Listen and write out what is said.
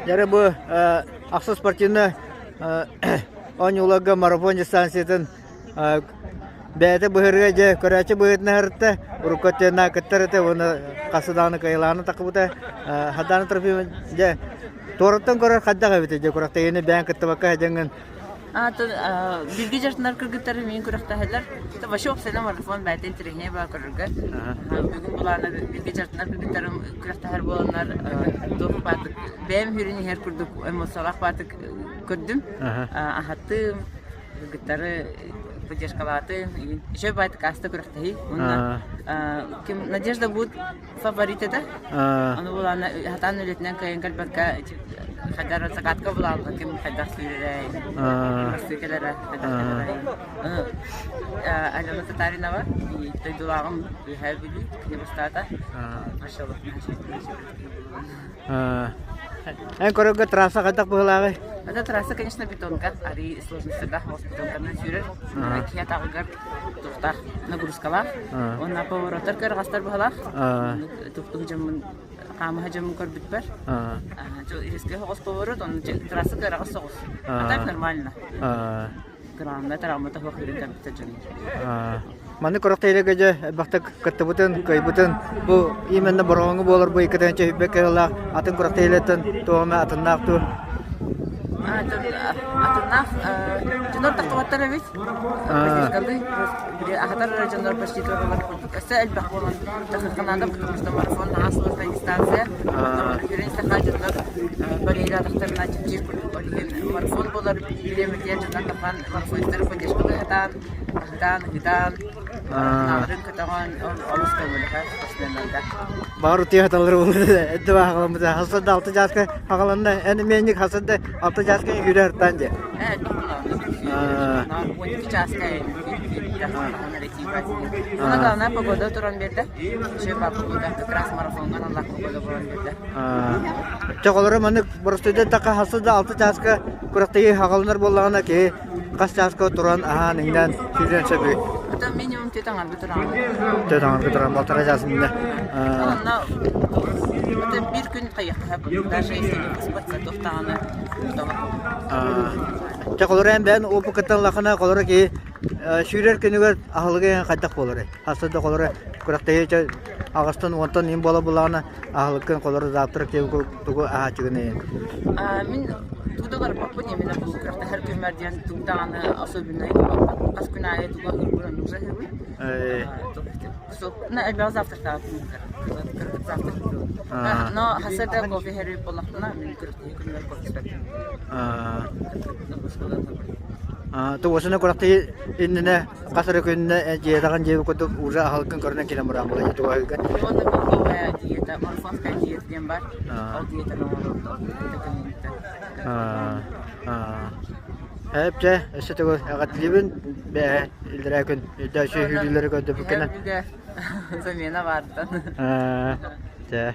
Дьэ бу ахсыс спортивнай оонньууларга марафон дистанциятын бэйэтэ быһырыа дьэ көрөөччү быһыытынан ыһырта урукку өттүнэн кыттар этэ уонна хас даҕаны кыайылааны таххыбыта Хадаана Трофимовна дьэ туораттан көрөр хайдах эбитий дьэ күрэхтэһиини бэйэҥ кыттыбакка сылдьаҥҥын Атын бииргэ дьарыктанар кыргыттары миин күрэхтэһэллэр. Вообще уопсайынан марафон бэйэтэ интэриэһинэй баа көрөргө. Бүгүн былаана бииргэ дьарыктанар кыргыттарым күрэхтэһэр буоланнар туох баатык бэйэм хүрүн иһэр курдук эмоциялаах баатык көрдүм. Аһаттым, кыргыттары поддержкалаатым. Еще баатык ааста күрэхтэһии. Уонна ким Надежда будет фаворит этэ. Ону булаана хатаан үлэтинэн кыайан кэлбэккэ хайдах загадка булаалла ким хайдах сүүрэрэ, бастыы кэлэрэ, хайдах кэлэрэ. Ону Алена Татаринова дойдулааҕым Үөһээ Бүлүү кини бастаата. Эн көрөргө трасса хайдах быһыылааҕый? Это трасса, конечно, бетонка. Арый сложностардаах оҕус бетонканан сүүрэр. Киһи атаҕыгар туохтаах нагрузкалаах. Уонна повороттар кыарҕастар быһалаах. Тух-тух дьоммун хаамыһа дьоммун көрбүппэр. Резкий соҕус поворот, онно трасса кыараҕас соҕус. А так нормально. Грамотно тарааммыта суох үрүн кэлбитэ дьон. Маннык күрэхтэһиилэргэ дьэ элбэхтик кыттыбытын, кыайбытын бу именно Бороҕоҥҥо буолар бу иккитинчи сүүрбэ кыһыллаах атын күрэхтэһиилэртэн туох эмэ атыннаах дуу? Атыннаах дьоннор тахсыбаттар эбит. Поддержкалыы аһатар эрэ дьоннор почти туоралар курдук. Өссө элбэх буолан тахыахха наада, потому что марафон наһаа сложная дистанция. Үрүн саха дьоннор барьератахтарына чэпчиир курдук. Ол иһин марафон буолар бириэмэтигэр дьоннор таххан марафонистары поддержкалыы сатаан Ыһытаан, ыһытаан, санааларын көтөҕөн, олус көҥүллээх спортсменнарга. Баҕар утуйа саталлар буолуо эдде бааҕаламмыта хасса да алта чааска хаҕаланна эн эмиэнньик хасса да алта чааска үүрэ сыртаан дьэ. Ээ, 12 чааска Она главное погода туран биэрдэ. Еще погода как раз марафоҥҥа аналлаах погода буолан биэрдэ. Чоҕолоро маннык боростуойда такка хасса да алта чааска күрэхтэһии хаҕаланар буоллаҕына киһи Хас чааска туран аһаан иҥнэн сүүрүөн сөбүй? Это минимум түөрт аҥарга тураҕын. Түөрт аҥарга туран балтараа чаас иннинэ. Онно это биир күн хайыахха даже если не выспаться туохтаҕына Чэ холоро эн бэйэн опыкыттан лахына холоро киһи сүүрэр күнүгэр аһылыгы хайдах буоларый? Хасса да холоро күрэхтэһии аҕыстан уонтан иин буола буллаҕына аһылыккын холоро завтрак тугу аһааччыгыный? Мин тугу да барбаппын именно бу күрэхтэһэр күммэр диэн тугу даҕаны особеннай гыммаппын. Хас күн аайы тугу аһыырбын оннук аһыыбын. На элбэх завтрактаабаппын кыргыт завтрактыыбын. Но хасса да кофе иһэр буоллахпына мин күрэхтэһии күнүгэр кофе испэппин. Тугусуна күрэхтэһии иннинэ Хас эрэ күннэ дьиэтэҕин дьиэбит курдук уже аһылыккын көрүнэн кэлэн баран буолар тугу аһыыргын. Уонна белковая диета, марафонская диета диэн бар. Ол диетаны оҥорор Эп чэ, өссө төгүл эҕэрдэлиибин бээ иллэрээ күн өйдөөх сүөһүүлүүлэри көрдөбүккүнэ. Замена баартан. Чэ.